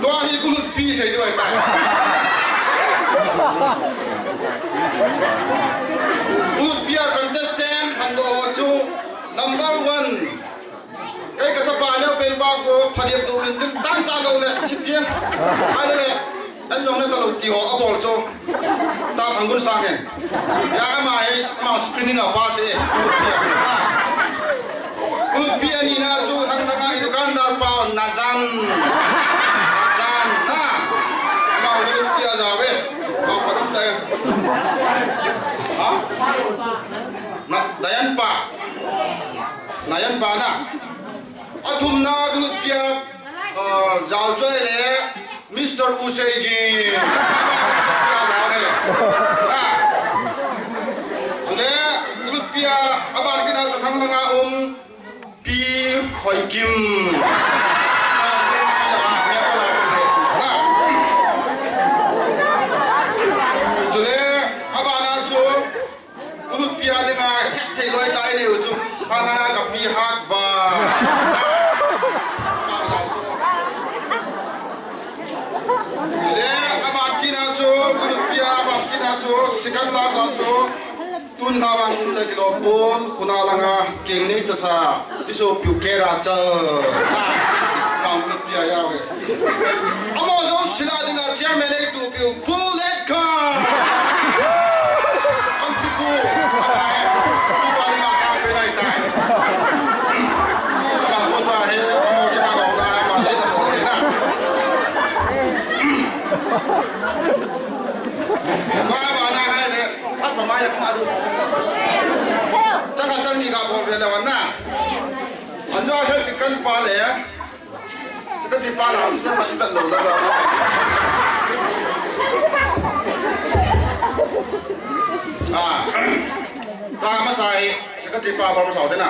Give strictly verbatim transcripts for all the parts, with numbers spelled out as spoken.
Tua hi Gulutpi sei diu ahitai. Gulutpi a contestant khandoh ho chu number one. Kei kachapa neo pen pa ko phadiap doh min tin tang cha lou le chip piang. Ahile, an jong na talou ti ho abol chu. Ta Thanggun Sang in. Ya ama hi, ama screening a pass e. Gulutpi a nina chu Thangthang a i dukandar pa Najan. Najan na. Ama Gulutpi a jao ve. Ama padam ta e. Ha? Na, Dayan pa. Nayan pa na. Athumna Gulutpi a, ah, jao chu ahile Mister Useigi. Gulutpi a jao le. Ah. Chule Gulutpi a aban kit na chu Thangthang a um Pi Hoikim. Ah, Gulutpi a, mi a pa la. Ah. Chule aban a chu Gulutpi a dinga thei loi tai leu chu. Hana ka pi hat va. Le aban kit na chu, Gulutpi a aban kit na chu, second last a chu. Tun ha vang um le kilom pon, khuna langa, keng nei tasa, i sopiu Kera Chal. Ha, ka Gulutpi a jao e. Amaho jouse a dinga chairman eitupiu Pu Letkha. Kan ti pu, apai, tu pa ni ma sang pe nai tai. Ka pu ta he, amaho kina lou na, ma le na lou na. Ba ba na hai le, hat ba ma ya kuma du. Chang ka chang ni ka bol ve le wan na. An jo he ti kan pa le. Secretary pa la, tu ma ti ban lo la ba. Ah. Ta ma sai, secretary pa ba ma sao de na.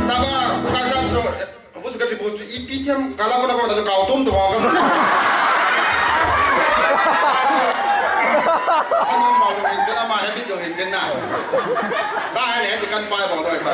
Taba, ta sa so, Abu suka ti bu tu ipi tiam kala ko na ko ta kau tum tu ko. Anu ma ko hin kana ma he bi ko hin kana. Ba he le kan pa ba doi ba.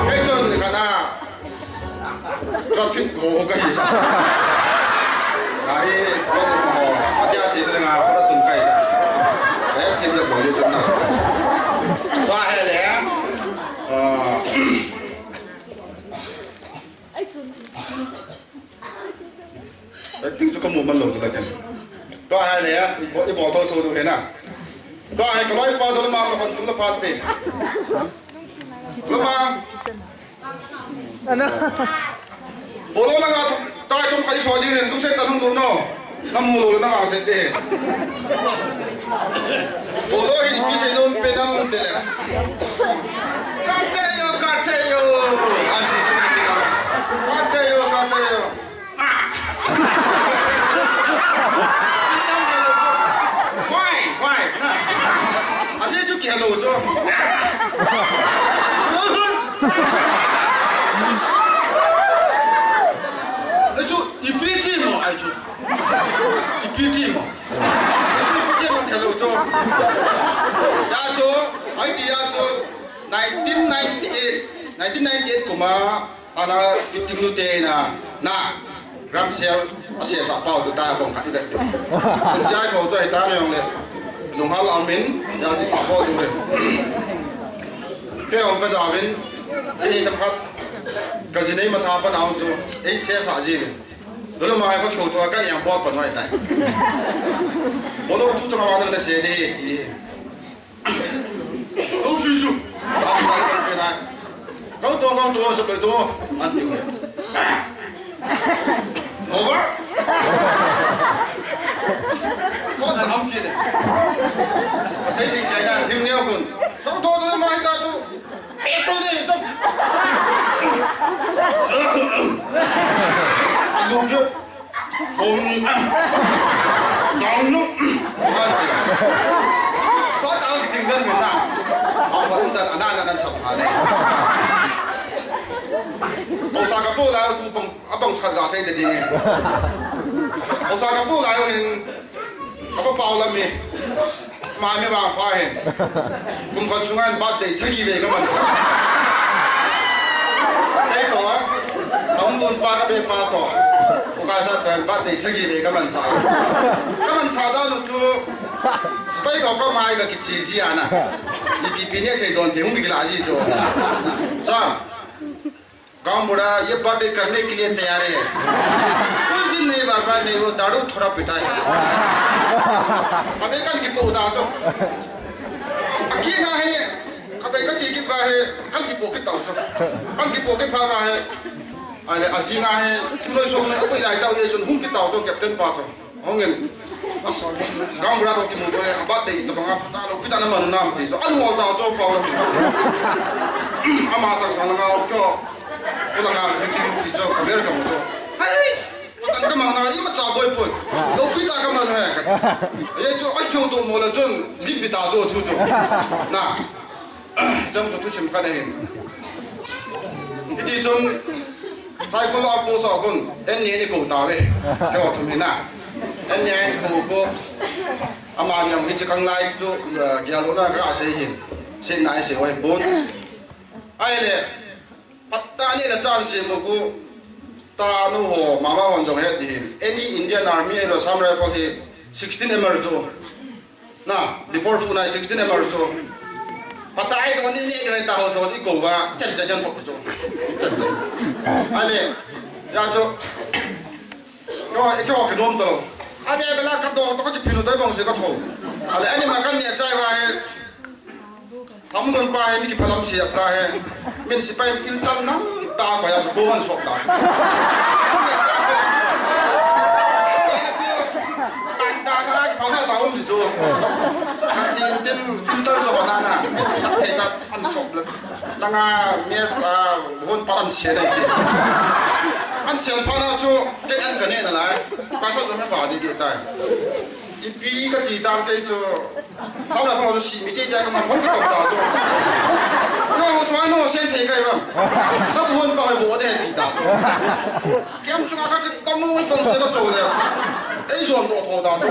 Kei chun kana traffic ko ka hi sa. Ai, ko ko atia si de nga ko tun kai sa. Ai, thim le ko yo tun na. Ba he le. Ah. Acting chu ka mu man lou chu la ken. Tua hai le ya, i bol, i bol tho tho tu he na. Tua hai ka loi pa dol ma ma kon tu la pa te. Lo ma. Ana. Bolo la nga tu, tai tum khai so di ren, tu se ta nung tu no. Na mu lou na ma se te. Bolo hi pi se lom pe na mu te le. Ka te yo, ka te yo. Ka te yo, ka te yo. Why? Why? Na. Aje chu ki hello chu. Achu ipi ti mo achu. Ipi ti mo. Ipi ti mo hello chu. Ya chu, ai ti ya chu. Nineteen ninety-eight, nineteen ninety-eight kuma, ana, Tingnu te na, na, Ramsel, a se sa pau tu ta kong khat i vet tu. Jai ko jai ta ne jong le. Lunghal amin, ya ti pa ko tu le. Ke ong ka ja vin, e tam khat, ka ji nei ma sa pa na ong tu, e se sa ji vin. Lo lo ma ko ko tu ka ni ang bol pa noi tai. Bolo tu chama wa na se de ti. Kau tu chu. Kau tu, kau tu, kau tu. Kau tu, kau tu, sab tu. An tiu le. Over. Kau tu am kile. Pasai ni kaya him ne kun. Kau tu tu mai ta tu. Itu ni tu. Lu ju. Hum. Tang nu. Ko ta ding dan min na. Ang ko dan ana na nan sap ha le. Ko sa ka po la tu pang, a pang chat ga sai de ding e. Ko sa ka po la hin. Apa pau la mi. Mami vangpha hin. Kum khat sunga hin birthday sagi vei ka mansa. Kei toh, a um lon pa ka be pa toh. U ka sa toh hin birthday sagi vei ka mansa. Ka mansa dan u chu, spy ko ka mai ka kichi ji ana. Ipi pi ne thei don thei hung ki la ji chu. Sa. गांव बूढ़ा, ये बर्थडे करने के लिए तैयार है। उस दिन नहीं बाबा, नहीं, वो दारू थोड़ा पीता है। Abei kan kipo da chu. Akina hi, abei ka chi kit ba hi, kan kipo kit tau chu. Kan kipo kit pha ba hi. Ale, ajing a hi, tunoi so ne, abei lai tau ye chun hung kit tau chu, captain pa chu. Hongin. As, gaonbura toh kimu toh le, abat dei tabang a phatah lou, phatah na manu nam ti toh. An hol ta chu pau lou. Ama chang sang nga kyo. Kula nga ki ki ti chu, ka ver ka mu chu. Hei! Patan ka mang na, imacha boi boi. Lou phatah ka man he. Ye chu, ai kyo to mo la chun, lit bi ta chu chu chu. Na. Jam chu thusim khat ahin. Hiti chun, Saikul a post a kon, en ni ni ko ta ve. Kei o thum hina. En ni ni ko ko. Ama ni ang hichi kang lai chu, eh, gialona ka sei hin. Sei nai sei wai pon. Ahile, phatah ni la chan sei mo ko. Tanu ho, mama hon jong het din. Any Indian Army, Assam Rifle hi sixteen M M chu. Na, before fu nai sixteen M M chu. Phatah ai ko ni ni ni ta ho so ni ko ba, chan chan chan ko chu. Chan chan. Ale, ya chu. Ko, ko ki nom to. Ade bela ka to, to ki phinu dai bong se ka tho. Ale, ani ma kan ni chai ba he. Ham don pa he, mi ki phalam se ta he. Min sipai filter nang ta ko ya ko han sok ta. Pan ta na ki pha ta um di chu. Ka chin tin filter so na na. Thei ta an sok la. Langa mes a hon pa an se na ki. An se pa na chu ke an ka ne na lai. Ka sa so na ba di di ta. Ipi ka ti tam ke chu. Sao la phang si mi te te ka man hon ka tong ta chu. No, so ai no sen thei kai bang. Ka hon pa bo de ti ta. Kiam chunga ka ki tam mo tong se ka so le. Ei zon to tho ta chu.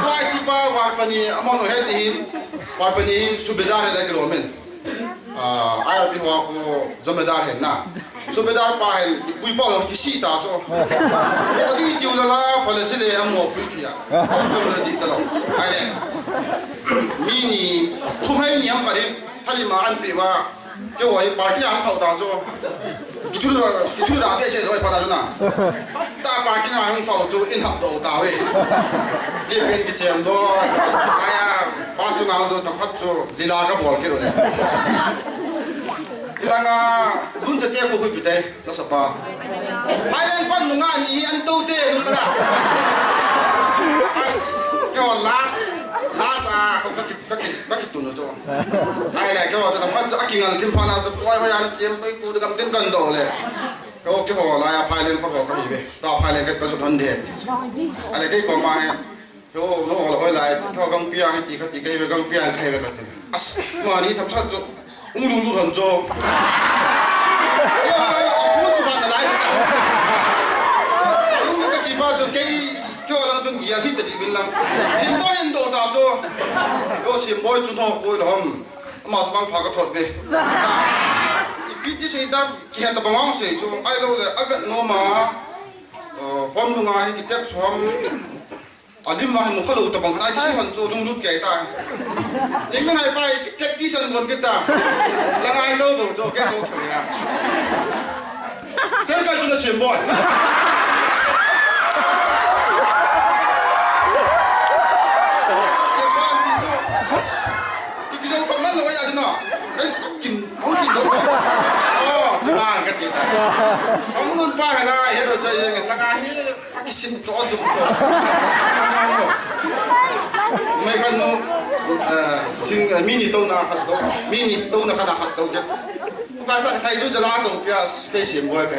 Sai si pa war pani amon he ti hin. War pani subedar he da ki lo men. Ah, I R P ho ko subedar hen na. Subedar pa hen, i pui pa lo kisi ta chu. Ko di tiu la la, pale si le am mo pui kia. Am jom le di ta lo. Ai le. Mi ni, thum hai ni am kare, thali ma an pe wa. Kei hoi party a hung thou ta chu. Kichu, kichu da be se hoi pa na chu na. Ta party a hung thou chu in thap do ta ve. Ye pen ki chem do. Aya, pa su na chu tam phat chu lila ka bol ki ro le. Ilanga dun se te ko hui pi te, la sa pa. Mai lang pan nunga ni an to te, nunga. As, kei last, last a, ko ka ki, ka ki, ka ki tu no chu. Ai la, kei, ta pan chu a kingal thim pha na chu, koi, koi, ana chem, koi, ku, gam tin kan do le. Kei, kei ho la, ya, phai len pa ko, ka hi ve. Ta phai len ka, ka chu thon de. Ale, kei ko ma he. Kei, no, hol hoi lai, kei, gangpia, ti ka, ti ka, ve gangpia, ka, ve ka, ti. As, ma ni tham sa chu, ung lung lung han chu. Ya, ya, ya, a thu chu ka na lai ta. Lung ka ti pa chu, kei, Kei lang chun gia hi ta di bin lang. Simboi in do ta chu. Yo simboi chun ho koi lom. Ama sang pha ka thot be. Ipi ti sei ta ki han ta bang sei chu. Ai lo le a vet no ma. Eh, hon lu nga hi ki tek som. A lim ma mu kha lo ta bang ai ki sei han chu lung lut kei ta. Ning men ai pai tek ti san bon ki ta. Lang ai lo do chu ke do thong ya. Tel kai chu na simboi. Simboi ti chu. Ti ki jong pa man lo ya na. Ai kin hong kin do. Oh, chi ma ka ti ta. Hong nun pa na he do cha ye na ka he. Kisim to, zum to. Mai kan nu, eh, sing, eh, mi ni to na khat to, mi ni to na khat na khat to ke. Ka sa khai du jala to pia te simboi pe.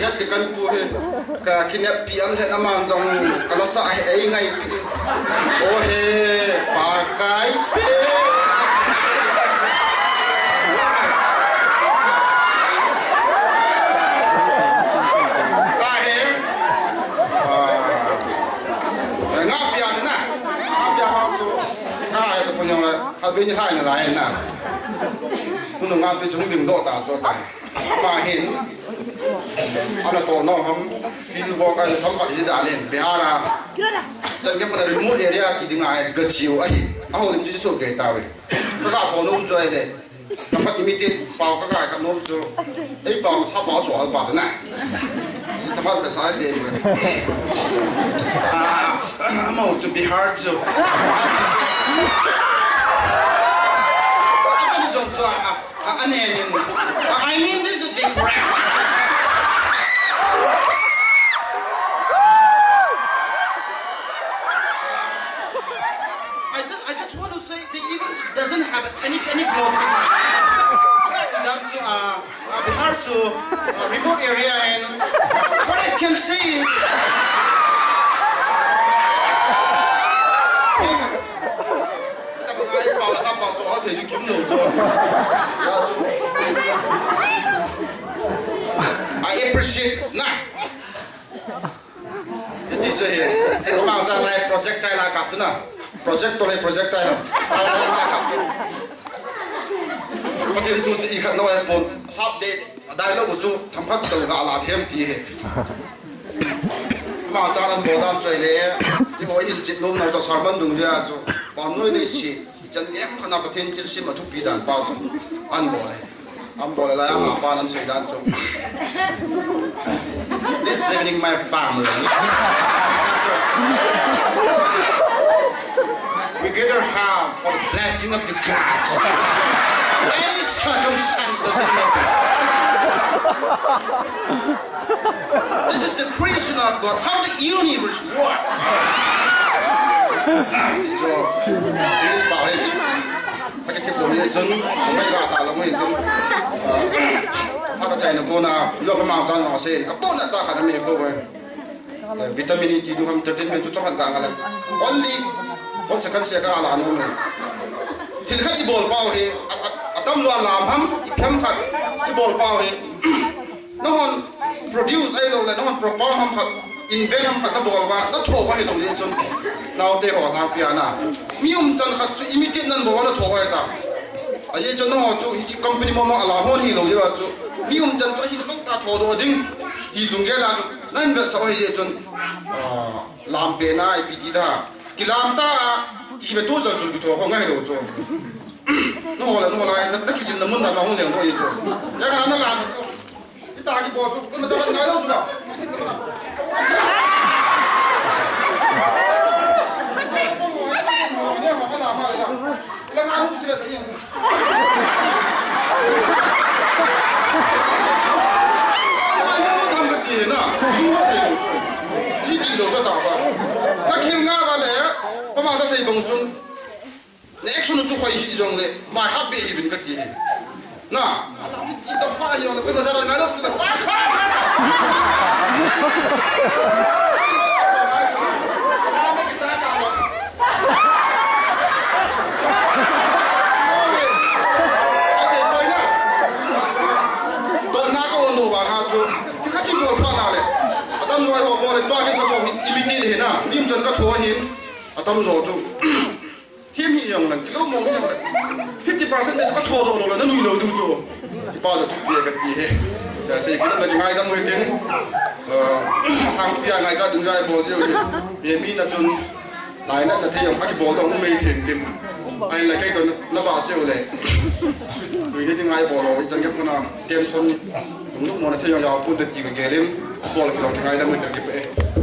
het ti kan pu hi. Ka kinep pi am het aman jong ka la sa hi ei ngai pi. O he, Pakai. Ka he. Ah. Nga pia na. Nga pia ma chu. Ka he to punyong la. Ka be ni hai na lai na. Kunu nga pi chung ding do ta cho ta. Ama hin, ana toh nom ham, field work a themkhat hi dan in, Bihar a, chan gei pana remote area ti ding a, ga chiu ahi, a houlim chu so kei tauve. Ka ga toh nom chu ahile, ka phat imitate pau ka ga ka nom chu, ei pau sa pau chu al pa na. Ka phat ka sa de. Ah, amo chu Bihar chu. Amo chu chu a, Uh, I mean, this is different. I just, I just want to say they even doesn't have any, any clothing. That's, uh, uh, Bihar to, uh, remote area, and what I can say is, Tama ngai pau sa pau chu hal thei chu kim lo chu. Ya chu. I appreciate na. Iti chu hi. Kama cha lai project tai na kap tu na. Project to le project tai na. Lai lai na kap tu. Pathen thu chu i khat no e pon. Sap de. Adai lo chu themkhat to ga la them ti hi. Ama chan an bol dan chu ahile, i ho i hilchet nom nau to sermon dung dia chu, pam noi nei si, i chan gei khat na Pathen thilsem a thupi dan pau chu, an bol e. An bol lai a, ama pan an sei dan chu. This is evening my family. We gather here for the blessing of the gods. Any circumstances in life. This is the creation of God, how the universe works. So, English pau hi. Haka thip lo ni chun, mai ga ta lo ni chun. Haka chai na ko na, yo pa ma chang no se, ka po na ta ka na me ko we. Eh, vitamin E ti du ham thirteen min chu chong han ka ngala. Only one second se ka la no me. Thil khat i bol pau hi, a, a, atam lou a lam ham, i phem khat i bol pau hi. Nahon produce ahilou le, nahon proper ham khat, invent ham khat na bol uva, na tho uva hilou le chun. Naote ho na pia na. Mi um chan khat chu imitate nan bol uva na tho uva ta. Ahi chun naho chu hiche company mo mo a la hon hilou le chu. Mi um chan chu ahi lou ta tho doh ding. Ti lunggel a chu. Nan vetsah u ahi chun, ah, lampi na ipi ti da. K Lam ta a, i ve tu jal jul bi tho ko ngai lo chu. No ho la, no ho la, na, na kisin na mun na ma hung leng do i chu. Ya ka na la chu. I ta ki bo chu, ko na ta ngai lo chu la. La nga lu chu la ka yin. Ai, no dam ka ti na. Ni ti lo ka ta ba. Ka khil nga ba le. Pa ma sa sei bang chun. Ne action chu khoi hi jong le. Mai hap be hi bin ka ti. Na. Ala mi ti da pa hi jong le. Ko na sa ba ngai lo. Atamjo ho bol le, tua kin ka tho hi, imitate hi na, mimchan ka tho hin, atamjo chu. Thim hi jong lang, kilo mo hi jong lang. Fifty percent le ka tho doh lou le, na nui lou diu chu. Kipa jo thupi ka ti hi. Ya, sei kit na ngaidam u hitin. Eh, thangpi a ngaichat ding jong bol diu hi. Ye mi na chun, lai na na thei jong, a kibol doh um mai thei tin. Ahin la kei toh na ba cheu le. Nui le ding ngai bol lou, i chan kep na tension. Lunglut mo na thei jong jao pon te ti ka gel in. Bol kilou ngaidam u hitin kipe.